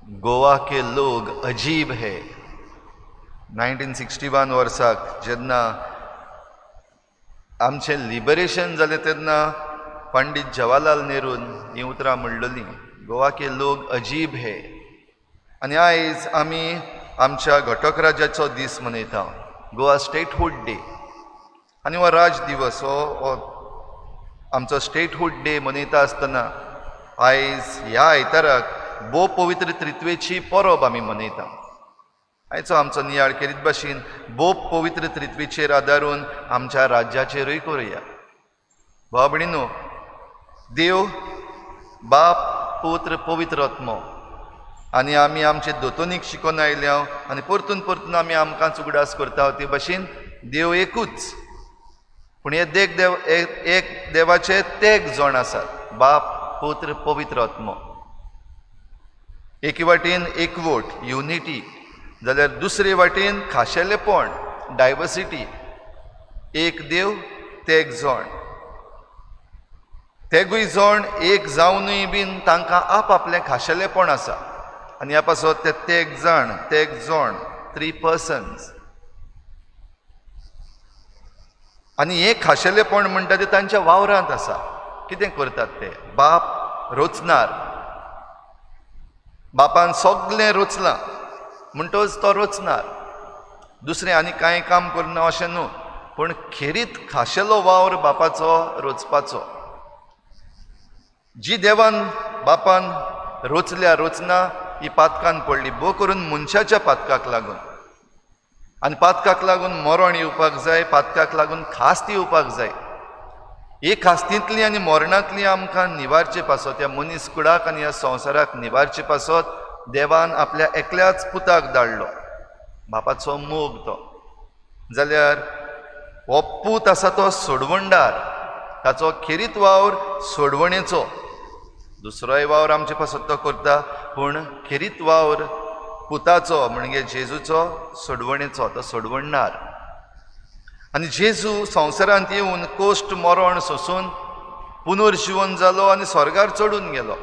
Goa K लोग अजीब है. 1961 वर्साक जेन्ना आमचें लिबरेशन जालें तेन्ना पंडीत जवाहरलाल नेरून हीं उतरां म्हणलेलीं, गोवा के लोग अजीब है. आनी आयज आमी आमच्या घटक राज्याचो दीस मनयता, गोवा स्टेटहूड डे. आनी हो राज दिवस हो आमचो स्टेटहूड डे मनयता आसतना आयज ह्या आयताराक भोव पवित्र त्रित्वेची परब आमी मनयता. आयचो आमचो नियाळ केरीत भाशेन भोव पवित्र त्रित्वेचेर आदारून आमच्या राज्याचेरूय करुया. भाव भयणीनो, देव बाप पुत्र पवित्र आत्मो आनी आमी आमचे दोतोनीक शिकोवन आयल्या आनी परतून परतून आमी आमकां उगडास करता ते भाशेन देव एकूच, पूण हे देख देव एक देवाचे तेग जण आसात, बाप पुत्र पवित्र आत्मो. एके वाटेन एकवट युनिटी जाल्यार दुसरे वाटेन खाशेलेपण डायवर्सिटी. एक देव तेग जण, तेगूय जण एक जावनूय बीन तांकां आप आपलें खाशेलेपण आसा. आनी ह्या पासत ते तेग जाण तेग जण, 3 पर्सन्स. आनी हें खाशेलेपण म्हणटा तें तांच्या वावरांत आसा. कितें करतात ते? बाप रोचणार, बापान सगळें रोचलां म्हणटच तो रोचणार, दुसरें आनी कांय काम करना अशें न्हू, पूण खेरीत खाशेलो वावर बापाचो रोचपाचो. जी देवान बापान रोचल्या रोचना ही पातकान पडली, भोव करून मनशाच्या पातकाक लागून. आनी पातकाक लागून मरण येवपाक जाय, पातकाक लागून खास्त येवपाक जाय. ही खास्तींतली आनी मरणांतली आमकां निवारचे पासत, ह्या मनीस कुडाक आनी ह्या संवसाराक निवारचे पासत देवान आपल्या एकल्याच पुताक धाडलो. बापाचो मोग तो. जाल्यार हो पूत आसा तो सोडवणदार, ताचो खेरीत वावर सोडवणेचो. दुसरोय वावर आमचे पासत तो करता, पूण खेरीत वावर पुताचो म्हणजे जेजूचो सोडवणेचो, तो सोडवणदार. आनी जेजू संवसारांत येवन कोश्ट मरण सोसून पुनर्जिवन जालो आनी स्वर्गार चडून गेलो.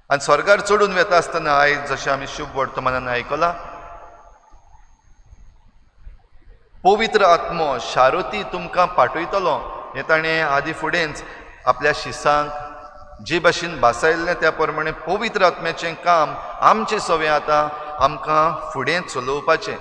आनी स्वर्गार चडून वेता आसतना आयज जशें आमी शुभ वर्तमानान आयकलां, पवित्र आत्मो शारोती तुमकां पाठयतलो हें ताणें आदी फुडेंच आपल्या शिसांक जे भाशेन भासायल्लें त्या प्रमाणे पवित्र आत्म्याचें काम आमचें सवें आतां आमकां फुडें चलोवपाचें,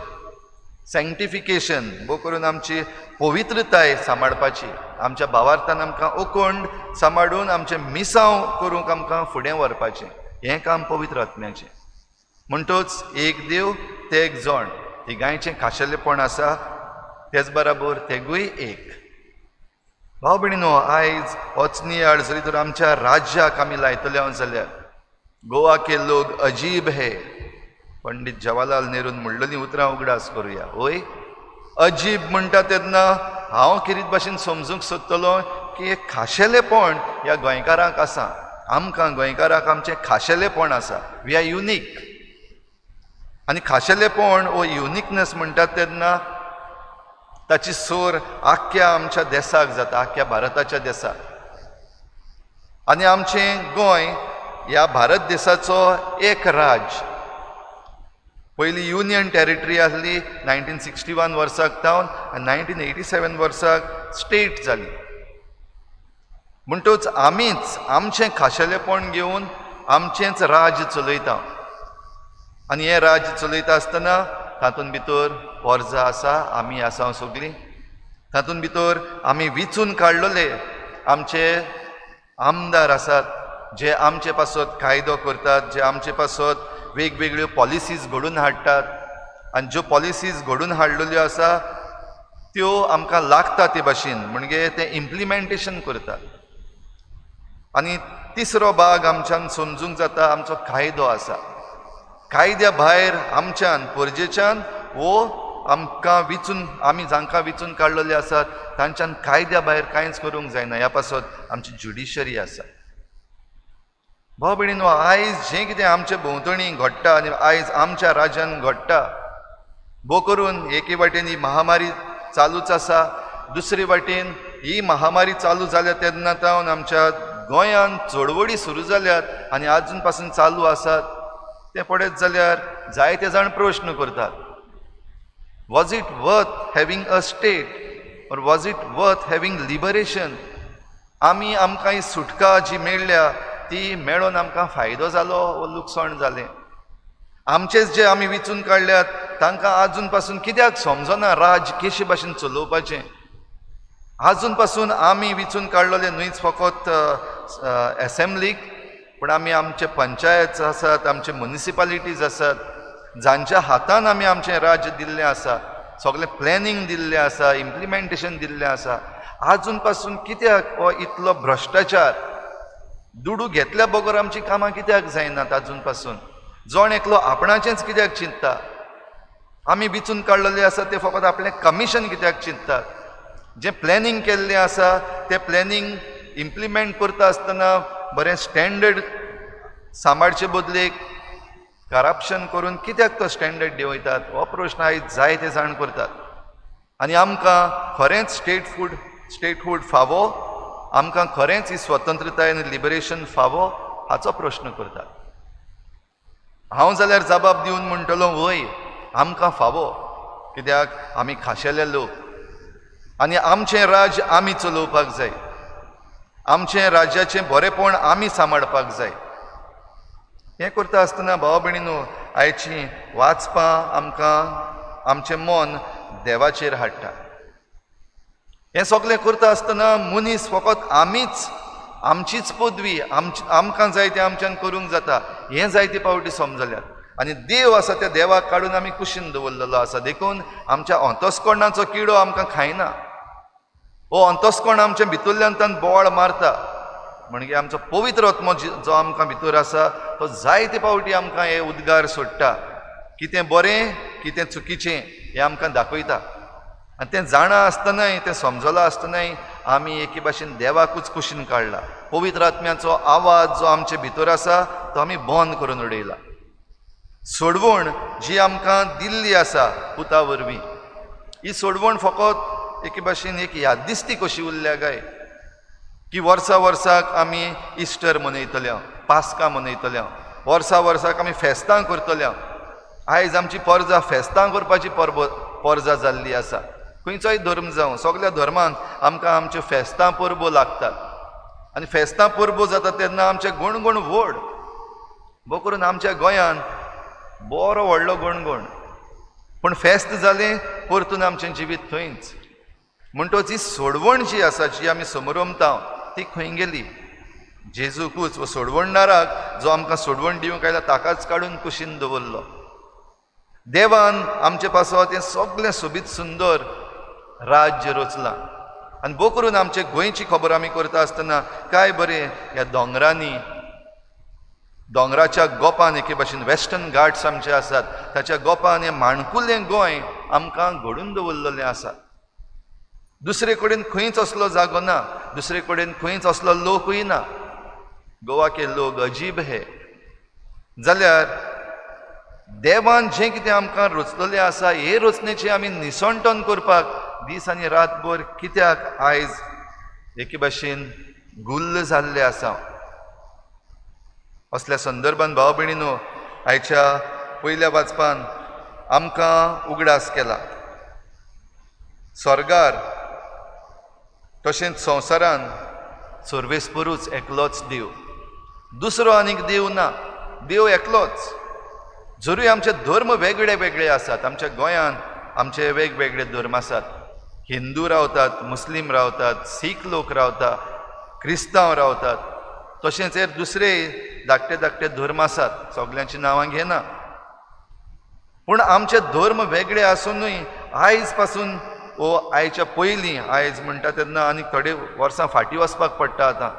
सँक्टिफिकेशन भोव करून आमची पवित्रताय सांबाळपाची, आमच्या भावार्थान आमकां ओकोंड सांबाळून आमचें मिसांव करूंक आमकां फुडें व्हरपाचें, हें काम पवित्र आत्म्याचें. म्हणटच एक देव तेग जण, तिगांयचें खाशेलेपण आसा, तेच बराबर तेगूय एक. भाव भयणीनो, आयज होच नियाळ जरी तर आमच्या राज्याक आमी लायतले हांव जाल्यार गोवा के लोग अजीब हे, पंडीत जवाहरलाल नेरून म्हणलेलीं उतरां उगडास करुया. वय अजीब म्हणटा तेन्ना हांव खेरीत भाशेन समजूंक सोदतलो की एक खाशेलेपण ह्या गोंयकारांक आसा, आमकां गोंयकारांक आमचें खाशेलेपण आसा, we are unique. आनी खाशेलेपण वो युनिकनेस म्हणटात तेन्ना ताची सोर आख्ख्या आमच्या देसाक जाता, आख्ख्या भारताच्या देसाक. आनी आमचें गोंय ह्या भारत देसाचो एक राज्य. पयली युनियन टेरिटरी आसली 1961 वर्साक जावन आनी 1987 वर्साक स्टेट जाली. म्हणटच आमीच आमचें खाशेलेपण घेवन आमचेंच राज्य चलयता. आनी हें राज्य चलयता आसतना तातूंत भितर पोरजा आसा, आमी आसा सगळीं, तातूंत भितर आमी विचून काडलेले आमचे आमदार आसात जे आमचे पासत कायदो करतात, जे आमचे पासत वेगवेगळ्यो पॉलिसीज घडून हाडटात. आनी ज्यो पॉलिसीज घडून हाडलेल्यो आसा त्यो आमकां लागता ते भाशेन, म्हणजे तें इम्प्लिमेंटेशन करतात. आनी तिसरो भाग आमच्यान समजूंक जाता आमचो कायदो आसा. कायद्या भायर आमच्यान परजेच्यान वो आमकां विचून आमी जांकां विचून काडलेले आसात तांच्यान कायद्या भायर कांयच करूंक जायना. ह्या पासत आमची ज्युडिशरी आसा. भाव भयणीनो, आयज जें कितें आमचे भोंवतणी घडटा आनी आयज आमच्या राज्यान घडटा, भोव करून एके वाटेन ही महामारी चालूच आसा, दुसरे वाटेन ही महामारी चालू जाल्या तेन्ना तावन आमच्या गोंयांत चळवळी सुरू जाल्यात आनी आजून पासून चालू आसात. तें पळयत जाल्यार जायते जाण प्रश्न करतात, was it worth having a state or was it worth having liberation? आमी आमकां ही सुटका जी मेळ्ळ्या ती मेळोन आमकां फायदो जालो वो लुकसाण जालें? आमचेच जे आमी विचून काडल्यात तांकां आजून पासून कित्याक समजना राज कशे भाशेन चलोवपाचें? आजून पासून आमी विचून काडलेले न्हूच फकत एसेंब्लीक, पूण आमी आमचे पंचायत आसात, आमचे मुनिसिपालिटीज आसात, जांच्या हातान आमी आमचें राज्य दिल्लें आसा, सगळें प्लॅनिंग दिल्लें आसा, इम्प्लिमेंटेशन दिल्लें आसा, आजून पासून कित्याक हो इतलो भ्रश्टाचार? दुडू घेतल्या बगर आमचीं कामां कित्याक जायनात? आजून पासून जण एकलो आपणाचेंच कित्याक चिंतता? आमी विचून काडलेले आसा ते फकत आपलें कमिशन कित्याक चिंततात? जें प्लॅनिंग केल्लें आसा तें प्लॅनिंग इम्प्लिमेंट करता आसतना बरें स्टँडर्ड सांबाळचे बदलेक करप्शन करून कित्याक तो स्टँडर्ड देंवयतात? हो प्रश्न आयज जायते जाण करतात. आनी आमकां खरेंच स्टेटहूड फावो, आमकां खरेंच ही स्वतंत्रताय आनी लिबरेशन फावो, हाचो प्रश्न करतात. हांव जाल्यार जबाब दिवन म्हणटलो, वय आमकां फावो, कित्याक आमी खाशेले लोक आनी आमचें राज्य आमी चलोवपाक जाय, आमचें राज्याचें बरेंपण आमी सांबाळपाक जाय. हें करता आसतना भाव भयणीनो, आयची वाचपां आमकां आमचें मन देवाचेर हाडटा. हें सगळें करता आसतना मनीस फकत आमीच, आमचीच पदवी, आमकां जाय तें आमच्यान करूंक जाता हें जायते फावटी समजल्यात. आनी देव आसा त्या देवाक काडून आमी कुशीन दवरलेलो आसा. देखून आमच्या अंतस्करणाचो किडो आमकां खायना. हो अंतस्कर्ण आमच्या भितरल्यान तान बोवाळ मारता, म्हणजे आमचो पवित्र आत्मो जो आमकां भितर आसा तो जायते फावटी आमकां हे उद्गार सोडटा, कितें बरें कितें चुकीचें हें आमकां दाखयता. आनी तें जाणा आसतनाय, तें समजलां आसतनाय आमी एके भाशेन देवाकूच कुशीन काडला. पवित्र आत्म्याचो आवाज जो आमचे भितर आसा तो आमी बंद करून उडयला. सोडवण जी आमकां दिल्ली आसा पुता वरवीं, ही सोडवण फकत एके भाशेन एक यादिस्ती कशी उरल्या काय की वर्सा वर्साक आमी इस्टर मनयतले, पास्का मनयतले, वर्सा वर्साक आमी फेस्तां करतले. आयज आमची परजा फेस्तां करपाची परजा जाल्ली आसा. खंयचोय धर्म जावं, सगल्या धर्मांत आमकां आमच्यो फेस्तां परबो लागतात. आनी फेस्तां परबो जाता तेन्ना आमचे गणगण व्हड, बो करून आमच्या गोंयांत बरो व्हडलो गणगण, पूण फेस्त जालें परतून आमचें जिवीत थंयच. म्हणटच ही सोडवण जी आसा, जी आमी समरमता, ती खंय गेली? जेजूकूच, वो सोडवणदाराक जो आमकां सोडवण दिवंक आयला ताकाच काडून कुशीन दवरलो. देवान आमचे पासत हें सगळें सोबीत सुंदर राज्य रचलां. आनी भोव करून आमचे गोंयची खबर आमी करता आसतना काय बरें ह्या दोंगरांनी, दोंगराच्या गोपान एके भाशेन वेस्टर्न घाट्स आमचे आसात, ताच्या गोपान हें माणकुलें गोंय आमकां घडून दवरलेलें आसा. दुसरे कडेन खंयच असलो जागो ना, दुसरे कडेन खंयच असलो लोकूय ना. गोवा के लोक अजीब हे. जाल्यार देवान जें कितें आमकां रचलेलें आसा हे रचणेचें आमी निसणटन करपाक दीस आनी रातभर कित्याक आयज एके भाशेन गुल्ल जाल्ले आसा? असल्या संदर्भान भाव भयणीनो, आयच्या पयल्या वाचपान आमकां उगडास केला, स्वर्गार तशेंच संवसारान सर्वेस्परूच एकलोच देव, दुसरो आनीक देव ना, देव एकलोच. जरूय आमचे धर्म वेगळे वेगळे आसात, आमच्या गोंयांत आमचे वेगवेगळे धर्म आसात, हिंदू रावतात, मुस्लीम रावतात, सीख लोक रावता, क्रिस्तांव रावतात, तशेंच हे दुसरे धाकटे धाकटे धर्म आसात, सगल्यांची नांवां घेना. पूण आमचे धर्म वेगळे आसुनूय आयज पासून वो आयच्या पयलीं, आयज म्हणटा तेन्ना आनी थोडे वर्सां फाटीं वचपाक पडटा. आतां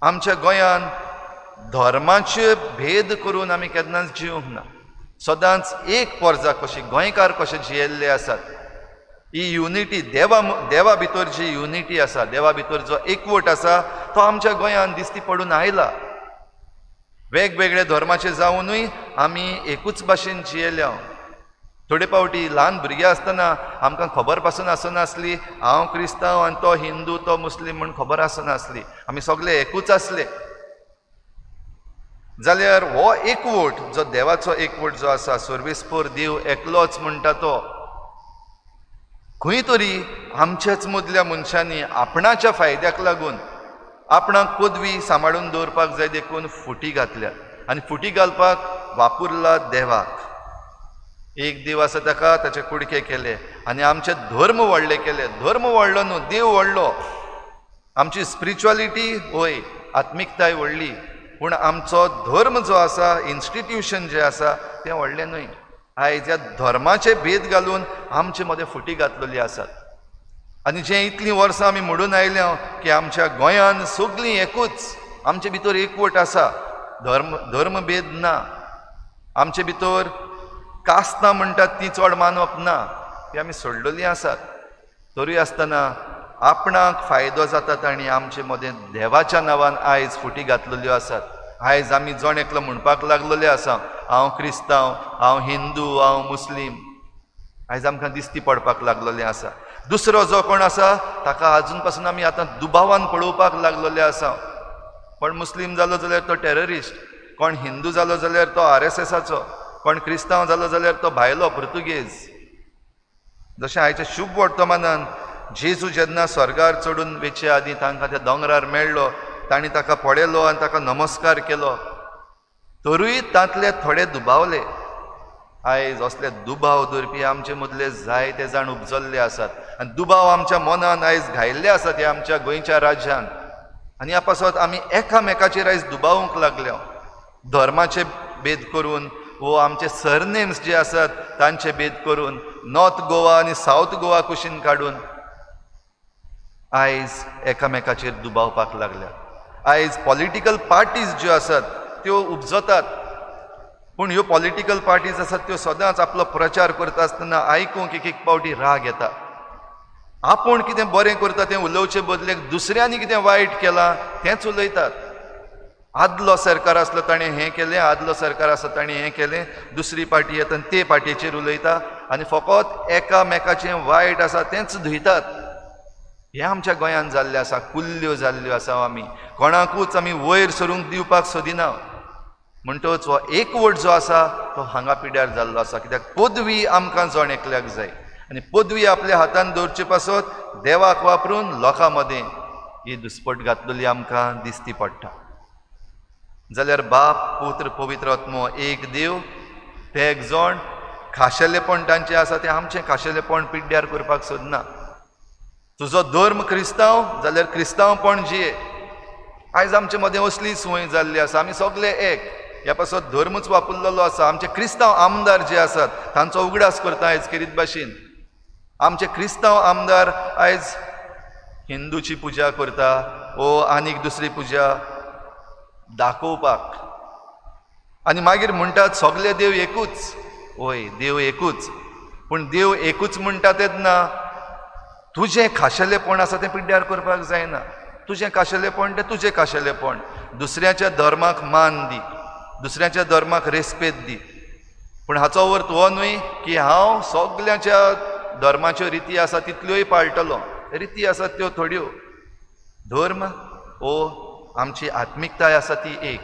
आमच्या गोंयांत धर्माचे भेद करून आमी केन्नाच जिवंक ना, सदांच एक पोरजा कशी गोंयकार कशे जियेल्ले आसात. ही युनिटी देवा भितर जी युनिटी आसा, देवा भितर जो एकवट आसा तो आमच्या गोंयांत दिसती पडून आयला. वेगवेगळे धर्माचे जावनूय आमी एकूच भाशेन जियेल्या. थोडे फावटी ल्हान भुरगीं आसतना आमकां खबर पासून आसनासली हांव क्रिस्तांव आनी तो हिंदू तो मुस्लीम म्हूण खबर आसनासली, आमी सगळे एकूच आसले. जाल्यार हो एकवट जो देवाचो एकवट जो आसा, सर्वेस्पर देव एकलोच म्हणटा तो खंय तरी आमच्याच मदल्या मनशांनी आपणाच्या फायद्याक लागून आपणाक पदवी सांबाळून दवरपाक जाय देखून फुटी घातल्या आनी फुटी घालपाक वापुरला देवाक. एक देव आसा ताका ताचे कुडके केले आनी आमचे धर्म व्हडले केले. धर्म व्हडलो न्हू, देव व्हडलो. आमची स्पिरिच्युअलिटी होय आत्मिकताय व्हडली, पूण आमचो धर्म जो आसा, इन्स्टिट्यूशन जें आसा तें व्हडलें न्हय. आयज ह्या धर्माचे भेद घालून आमचे मदें फुटी घातलेली आसात. आनी जें इतलीं वर्सां आमी म्हणून आयल्या की आमच्या गोंयान सगळीं एकूच, आमचे भितर एकवट आसा, धर्मभेद ना, आमचे भितर कास्तां म्हणटात ती चड मानप ना, ती आमी सोडलेली आसात. तरूय आसतना आपणाक फायदो जाता तांणी आमचे मदें देवाच्या नांवान आयज फुटी घातलेल्यो आसात. आयज आमी जण एकलो म्हणपाक लागलेले आसा, हांव क्रिस्तांव, हांव हिंदू, हांव मुस्लीम. आयज आमकां दिसती पडपाक लागलेलें आसा. दुसरो जो कोण आसा ताका आजून पासून आमी आतां दुबावान पळोवपाक लागलेले आसा. कोण मुस्लीम जालो जाल्यार तो टेररिस्ट, कोण हिंदू जालो जाल्यार तो RSSाचो, कोण क्रिस्तांव जालो जाल्यार तो भायलो पुर्तुगेज. जशें आयच्या शुभ वर्तमानान जेजू जेन्ना स्वर्गार चडून वेचे आदीं तांकां त्या दोंगरार मेळ्ळो, तांणी ताका पळयलो आनी ताका नमस्कार केलो, तरूय तांतले थोडे दुबावले. आयज असले दुबाव दवरपी आमचे मदले जायते जाण उपजल्ले आसात आनी दुबाव आमच्या मनान आयज घायल्ले आसात ह्या आमच्या गोंयच्या राज्यान. आनी ह्या पासत आमी एकामेकाचेर आयज दुबावूंक लागल्या, धर्माचे भेद करून वो आमचे सरनेम्स जे आसात तांचे भेद करून, नॉर्थ गोवा आनी सावथ गोवा कुशीन काडून आयज एकामेकाचेर दुबावपाक लागल्या. आयज पॉलिटिकल पार्टीज ज्यो आसात त्यो उपजतात, पूण ह्यो पॉलिटिकल पार्टीज आसात त्यो सदांच आपलो प्रचार करता आसतना आयकूंक एक एक पावटी राग येता. आपूण कितें बरें करता तें उलोवचे बदलेक दुसऱ्यांनी कितें वायट केलां तेंच उलयतात. आदलो सरकार आसलो ताणें हें केलें, आदलो सरकार आसा ताणें हें केलें, दुसरी पार्टी येता आनी ते पार्टीचेर उलयता आनी फकत एकामेकाचें वायट आसा तेंच धुयतात. हें आमच्या गोंयांत जाल्लें आसा, कुल्ल्यो जाल्ल्यो आसा. आमी कोणाकूच आमी वयर सरूंक दिवपाक सोदिना. म्हणटच हो एकवट जो आसा तो हांगा पिड्यार जाल्लो आसा. कित्याक पदवी आमकां जण एकल्याक जाय आनी पदवी आपल्या हातान दवरचे पासत देवाक वापरून लोकां मदें ही दुस्पट घातलेली आमकां दिसती पडटा. जाल्यार बाप, पुत्र, पवित्र आत्मो एक देव, ते एक जण खाशेलेपण तांचें आसा तें आमचें खाशेलेपण पिड्ड्यार करपाक सोदना. तुजो धर्म क्रिस्तांव जाल्यार क्रिस्तांवपण जिये. आयज आमचे मदें असली संवय जाल्ली आसा, आमी सगळे एक, ह्या पासत धर्मूच वापरलेलो आसा. आमचे क्रिस्तांव आमदार जे आसात तांचो उगडास करता आयज खेरीत भाशेन. आमचे क्रिस्तांव आमदार आयज हिंदूची पुजा करता ओ आनीक दुसरी पुजा दाखोवपाक, आनी मागीर म्हणटात सगळे देव एकूच. वय, देव एकूच, पूण देव एकूच म्हणटा तेन्ना तुजें खाशेलेपण आसा तें पिड्ड्यार करपाक जायना. तुजें खाशेलेपण तें तुजें खाशेलेपण. दुसऱ्याच्या धर्माक मान दी, दुसऱ्याच्या धर्माक रेस्पेद दी, पूण हाचो अर्थ हो न्हय की हांव सगल्यांच्या धर्माच्यो रिती आसा तितल्योय पाळटलो. रिती आसात त्यो थोड्यो, धर्म हो आमची आत्मिकताय आसा ती एक.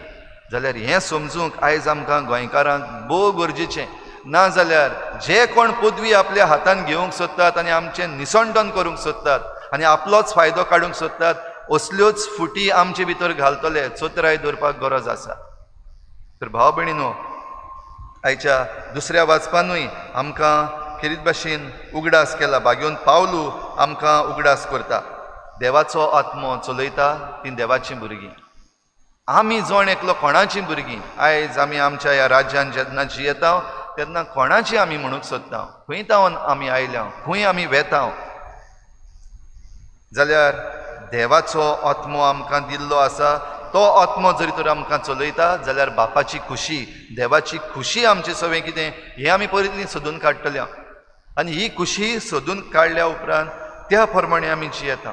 जाल्यार हें समजूंक आयज आमकां गोंयकारांक भोव गरजेचें. ना जाल्यार जे कोण पदवी आपल्या हातान घेवंक सोदतात आनी आमचें निसंडन करूंक सोदतात आनी आपलोच फायदो काडूंक सोदतात, असल्योच फुटी आमचे भितर घालतले. चतुराय दवरपाक गरज आसा. तर भाव भयणीनो, आयच्या दुसऱ्या वाचपानूय आमकां खेरीत भाशेन उगडास केला. भाग्योन पावलू आमकां उगडास करता, देवाचो आत्मो चलयता तीं देवाचीं भुरगीं. आमी जण एकलो कोणाचीं भुरगीं? आयज आमी आमच्या ह्या राज्यान जेन्ना जियेता तेन्ना कोणाची आमी म्हणूंक सोदता? खंय तावन आमी आयल्या, खंय आमी वेता? जाल्यार देवाचो आत्मो आमकां दिल्लो आसा, तो आत्मो जरी तर आमकां चलयता जाल्यार बापाची खुशी, देवाची खुशी आमचे सवें कितें हें आमी पयलीं सोदून काडटले. आनी ही खुशी सोदून काडल्या उपरांत त्या प्रमाणे आमी जियेता.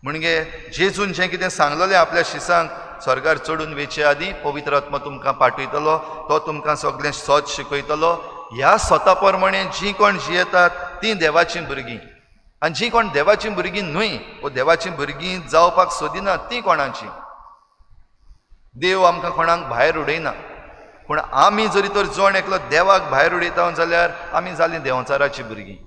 म्हणजे जेजून जें कितें सांगलेलें आपल्या शिसांक, स्वर्गार चडून वेचे आदीं पवित्र आत्मो तुमकां पाठयतलो, तो तुमकां सगळें सत शिकयतलो. ह्या स्वता प्रमाणे जीं कोण जियेतात तीं देवाचीं भुरगीं, आनी जीं कोण देवाचीं भुरगीं न्हय वो देवाचीं भुरगीं जावपाक सोदिनात तीं कोणाचीं? देव आमकां कोणाक भायर उडयना, पूण आमी जरी तर जण एकलो देवाक भायर उडयता जाल्यार आमी जालीं देंवचाराचीं भुरगीं.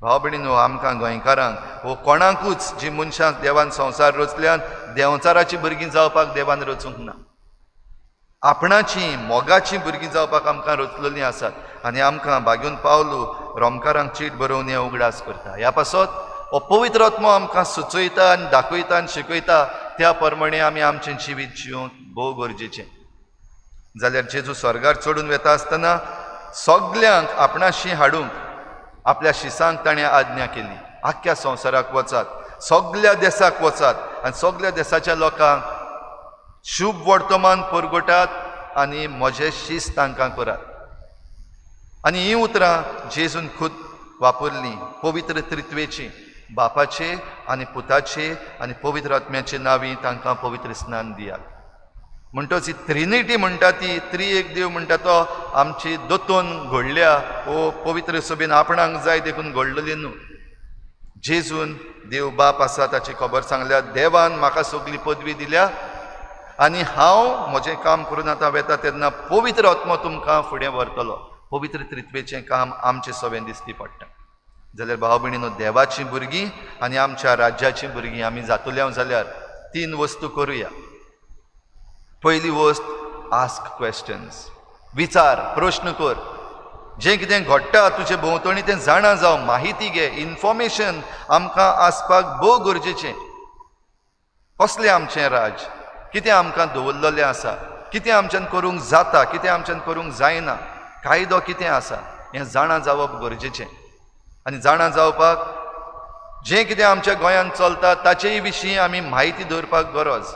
भाव भयणीनो, आमकां गोंयकारांक वो कोणाकूच जी मनशां देवान संवसार रचल्यान देंवचाराचीं भुरगीं जावपाक देवान रचूंक ना. आपणाची मोगाचीं भुरगीं जावपाक आमकां रचलेलीं आसात. आनी आमकां बागेवन पावलू रोमकारांक चीट बरोवन हें उगडास करता. ह्या पासत हो पवित्र आत्मो आमकां सुचयता आनी दाखयता आनी शिकयता, त्या प्रमाणे आमी आमचें जिवीत जिवंक भोव गरजेचें. जाल्यार जेजू स्वर्गार चडून वेता आसतना सगल्यांक आपणाशी हाडूंक आपल्या शिसांक ताणें आज्ञा केली. आख्ख्या संवसाराक वचात, सगल्या देसाक वचात आनी सगल्या देसाच्या लोकांक शुभ वर्तमान परगटात आनी म्हजें शीस तांकां करात. आनी हीं उतरां जेजून खूद वापरलीं पवित्र त्रित्वेची, बापाचे आनी पुताचे आनी पवित्र आत्म्याचे नांवी तांकां पवित्र स्नान दियात. म्हणटच ही त्रिनिटी म्हणटा ती त्री एक देव म्हणटा तो आमची दोतोन घडल्या वो पवित्र सभेन आपणाक जाय देखून घडलेली न्हू. जेजून देव बाप आसा ताची खबर सांगल्या, देवान म्हाका सगली पदवी दिल्या आनी हांव म्हजें काम करून आतां वेता तेन्ना पवित्र आत्मो तुमकां फुडें व्हरतलो. पवित्र त्रित्वेचें काम आमचें सवें दिसती पडटा. जाल्यार भाव भयणीनो, देवाचीं भुरगीं आनी आमच्या राज्याचीं भुरगीं आमी जातले जाल्यार तीन वस्तू करुया. पयली वस्त, आस्क क्वेश्चन्स, विचार, प्रश्न कर. जें कितें घडटा तुजे भोंवतणी तें जाणा जावं, माहिती घे, इन्फॉर्मेशन आमकां आसपाक भोव गरजेचें. कसलें आमचें राज, कितें आमकां दवरलेलें आसा, कितें आमच्यान करूंक जाता, कितें आमच्यान करूंक जायना, कायदो कितें आसा, हें जाणा जावप गरजेचें. आनी जाणा जावपाक जें कितें आमच्या गोंयांत चलता ताचेय विशीं आमी म्हायती दवरपाक गरज.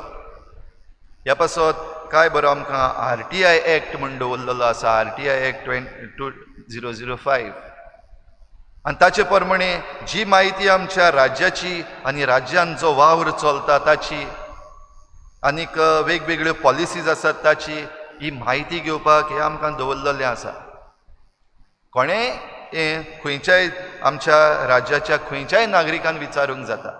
ह्या पासत काय बरो आमकां RTI act म्हूण दवरलेलो आसा, RTI act 2005. आनी ताचे प्रमाणे जी म्हायती आमच्या राज्याची आनी राज्यांत जो वावर चलता ताची आनीक वेगवेगळ्यो पॉलिसीज आसात ताची ही म्हायती घेवपाक हें आमकां दवरलेलें आसा. कोणेंय हें खंयच्याय आमच्या राज्याच्या खंयच्याय नागरिकान विचारूंक जाता.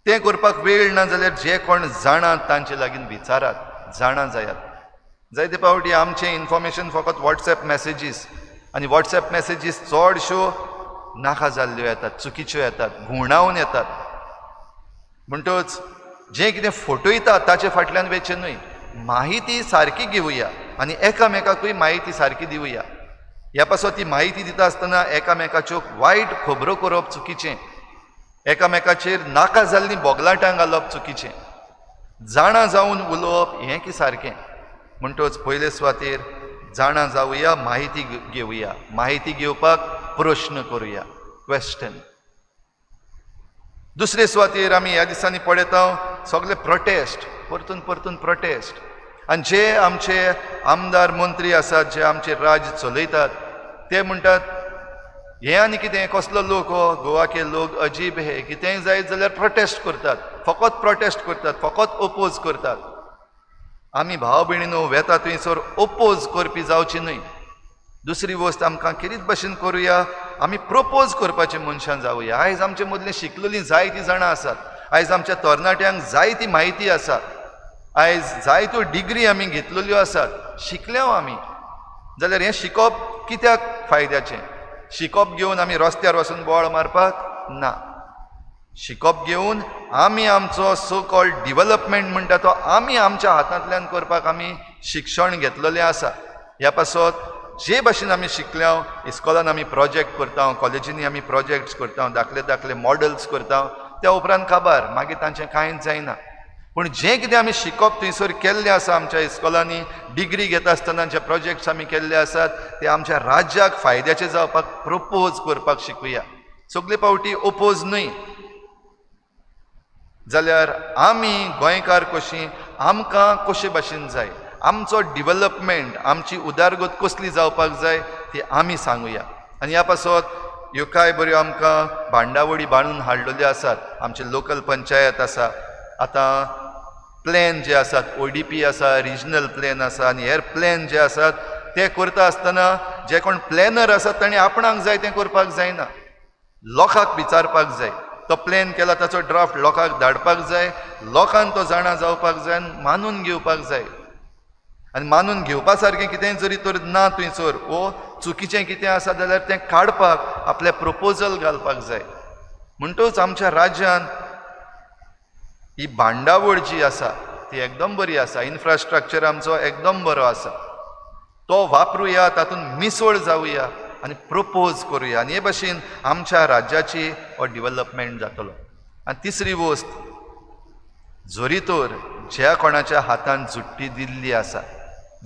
तें करपाक वेळ ना जाल्यार जे कोण जाणात तांचे लागीं विचारात, जाणा जायात. जायते फावटी आमचें इन्फॉर्मेशन फकत वॉट्सएप मॅसेजीस, आनी वॉट्सएप मॅसेजीस चडश्यो नाका जाल्ल्यो येतात, चुकीच्यो येतात, घुंवडावन येतात. म्हणटच जें कितें फटयता ताचे फाटल्यान वेचें न्हय, म्हायती सारकी घेवया आनी एकामेकाकूय म्हायती सारकी दिवया. ह्या पासत ती म्हायती दिता आसतना एकामेकाच्यो वायट खबरो करप चुकीचें, एकामेकाचेर नाका जाल्लीं बोगलाटां घालप चुकीचें, जाणा जावन उलोवप हें की सारकें. म्हणटच पयले सुवातेर जाणा जावया, म्हायती घेवया, म्हायती घेवपाक प्रश्न करुया, क्वेश्चन. दुसरे सुवातेर आमी ह्या दिसांनी पळयता सगळे प्रोटेस्ट, परतून परतून प्रोटेस्ट. आनी जे आमचे आमदार मंत्री आसात, जे आमचे राज्य चलयतात, ते म्हणटात हें आनी कितें, कसलो लोक हो, गोवा के लोक अजीब हे, कितेंय जायत जाल्यार प्रोटेस्ट करतात, फकत प्रोटेस्ट करतात, फकत ओपोज करतात. आमी भाव भयणीनो वेता थंयसर ओपोज करपी जावची न्हय. दुसरी वस्त आमकां खेरीत भशेन करुया, आमी प्रोपोज करपाचे मनशान जावया. आयज आमचे मदलीं शिकलेलीं जायतीं जाणां आसात, आयज आमच्या तरणाट्यांक जायती म्हायती आसा, आयज जायत्यो डिग्री आमी घेतलेल्यो आसात, शिकल्या आमी. जाल्यार हें शिकप कित्याक फायद्याचें? शिकप घेवन आमी रस्त्यार वचून बोवाळ मारपाक ना. शिकप घेवन आमी आमचो सो कॉल्ड डिवलपमेंट म्हणटा तो आमी आमच्या हातांतल्यान करपाक आमी शिक्षण घेतलेलें आसा. ह्या पासत जे भाशेन आमी शिकल्या, इस्कॉलान आमी प्रोजेक्ट करता, कॉलेजींनी आमी प्रोजेक्ट्स करता, दाखले दाखले मॉडल्स करता, त्या उपरांत काबार, मागीर तांचें कांयच जायना. पूण जें कितें आमी शिकप थंयसर केल्लें आसा, आमच्या इस्कॉलांनी डिग्री घेता आसतना जे प्रोजेक्ट्स आमी केल्ले आसात ते आमच्या राज्याक फायद्याचे जावपाक प्रपोज करपाक शिकूया. सगळे फावटी ओपोज न्हय. जाल्यार आमी गोंयकार कशीं, आमकां कशे भाशेन जाय, आमचो डिवलपमेंट, आमची उदरगत कसली जावपाक जाय ती आमी सांगुया. आनी ह्या पासत ह्यो कांय बऱ्यो आमकां बांदावळी बांदून हाडलेल्यो आसात. आमचे लोकल पंचायत आसा, आतां प्लॅन जे आसात, ODP आसा, रिजनल प्लॅन आसा आनी हेर प्लॅन जे आसात ते करता आसतना जे कोण प्लॅनर आसात तांणी आपणाक जाय तें करपाक जायना, लोकांक विचारपाक जाय. तो प्लॅन केला ताचो ड्राफ्ट लोकांक धाडपाक जाय, लोकांक तो जाणा जावपाक जाय आनी मानून घेवपाक जाय. आनी मानून घेवपा सारकें कितेंय जरी तर ना थंयसर वो चुकीचें कितें आसा जाल्यार तें काडपाक आपलें प्रपोजल घालपाक जाय. म्हणटूच आमच्या राज्यान ही बांदावळ जी आसा ती एकदम बरी आसा, इन्फ्रास्ट्रक्चर आमचो एकदम बरो आसा, तो वापरुया, तातूंत मिसळ जावया आनी प्रपोज करुया आनी हे भाशेन आमच्या राज्याची हो डिवलपमेंट जातलो. आनी तिसरी वस्त, जरी तर ज्या कोणाच्या हातान जुट्टी दिल्ली आसा,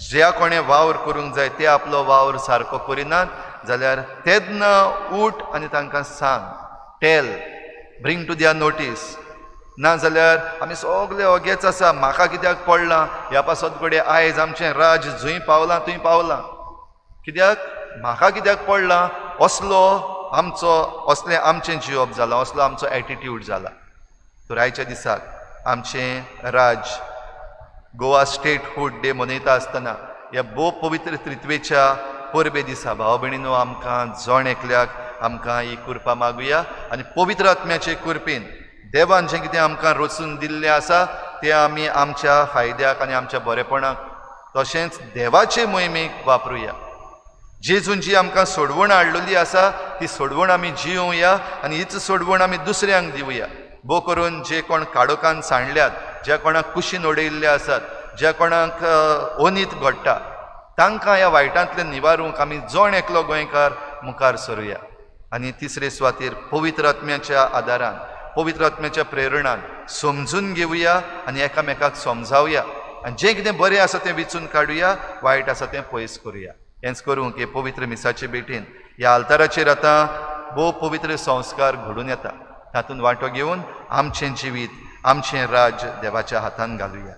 ज्या कोणें वावर करूंक जाय ते आपलो वावर सारको करिनात जाल्यार तेन्ना उठ आनी तांकां सांग, tell, bring to their notice. ना जाल्यार आमी सगळे ओगेच आसा, म्हाका कित्याक पडलां ह्या पासत घडये आयज आमचें राज्य जंय पावलां थंय पावलां, कित्याक म्हाका कित्याक पडलां, असलो आमचो, असलें आमचें जिवप जालां, असलो आमचो एटिट्यूड जाला. तर आयच्या दिसाक आमचें राज्य गोवा स्टेटहूड डे मनयता आसतना ह्या भोव पवित्र त्रित्वेच्या परबे दिसा भाव भयणीनो आमकां जण एकल्याक आमकां ही कृपा मागुया आनी पवित्र आत्म्याचे कृपेन देवान जें कितें आमकां रचून दिल्लें आसा तें आमी आमच्या फायद्याक आनी आमच्या बरेपणाक तशेंच देवाचे मोहिमेक वापरुया. जेजून जी आमकां सोडवण हाडलेली आसा ती सोडवण आमी जियोवया आनी हीच सोडवण आमी दुसऱ्यांक दिवया. भोव करून जे कोण काडोकान सांडल्यात, ज्या कोणाक कुशीन उडयल्ले आसात, ज्या कोणाक ओनीत घडटा तांकां ह्या वायटांतल्यान निवारूंक आमी जण एकलो गोंयकार मुखार सरुया. आनी तिसरे सुवातेर पवित्र आत्म्याच्या आदारान, पवित्र आत्म्याच्या प्रेरणान समजून घेवया आनी एकामेकाक समजावया आनी जें कितें बरें आसा तें विचून काडुया, वायट आसा तें पयस करुया. हेंच करूंक हे पवित्र मिसाचे भेटेन ह्या आल्ताराचेर आतां भोव पवित्र संस्कार घडून येता, तातूंत वांटो घेवन आमचें जिवीत, आमचें राज्य देवाच्या हातान घालुया.